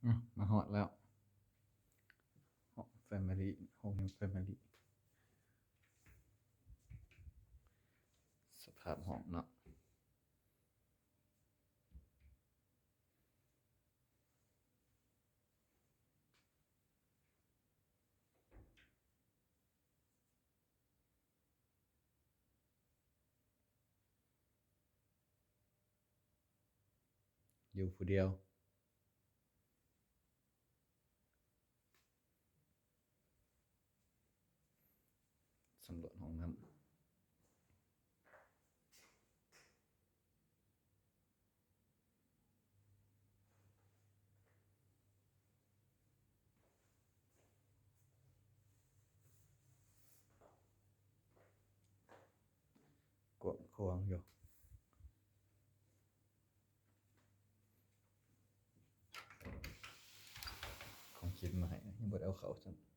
ອືມ ມາຮອດແລ້ວ ຫ້ອງ Family ໂຮງແຮມ Family ສະພາບຫ້ອງເນາະ ຢູ່ຜູ້ດຽວ ສຳຫຼວດຫ້ອງນ້ຳ ກວ້າງຂວາງຢູ່ ຂອງກິນມາໃຫ້ ຍັງບໍ່ໄດ້ເອົາເຂົ້າຊ້ຳ.